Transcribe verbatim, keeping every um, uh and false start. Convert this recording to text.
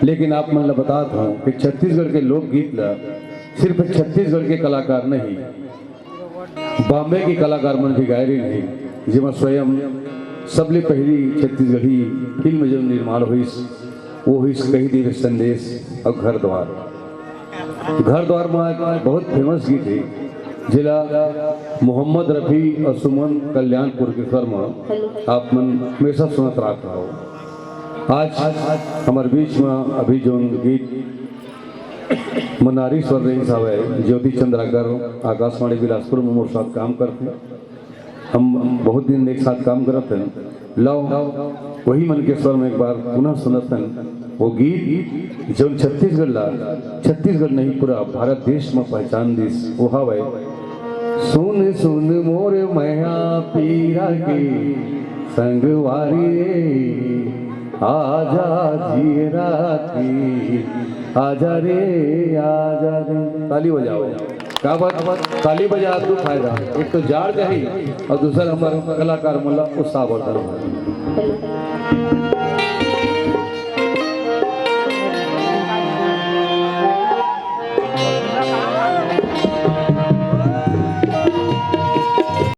लेकिन आप मन ल बतात हंव कि छत्तीसगढ़ के लोकगीत ल सिर्फ छत्तीसगढ़ के कलाकार नहीं, बॉम्बे के कलाकार मन भी गाए रहिन हे, जेमा स्वयं सबले पहिली छत्तीसगढ़ी फिल्म जो निर्माण होइस, वो होइस कही देवे संदेश अउ घर द्वार। घर द्वार में एक बहुत फेमस गीत हे, जेला मोहम्मद रफी अउ सुमन कल्याणपुर के स्वर में आप मन हमेशा सुनत रहत हव। आज हमर बीच में अभी जोन गीत मनारी स्वर रहिस हवय, ज्योति चंद्राकर आकाशवाणी बिलासपुर में मोर साथ काम करथे। हम बहुत दिन एक साथ काम करत हन। लव वही मन के स्वर में एक बार पुनः सुनत हन। वो गीत जोन छत्तीसगढ़ ला, छत्तीसगढ़ नहीं पूरा भारत देश में पहचान दिस, वो हवय सुन सुन मोर मया पीरा के संगवारी रे, आजा जियरा की, आजा रे, आजा रे। ताली बजाओ। का बात? ताली बजा दू फायदा, एक तो जाड़ जाही अउ दूसर हमर कलाकार मन ला उत्साह बढ़ता।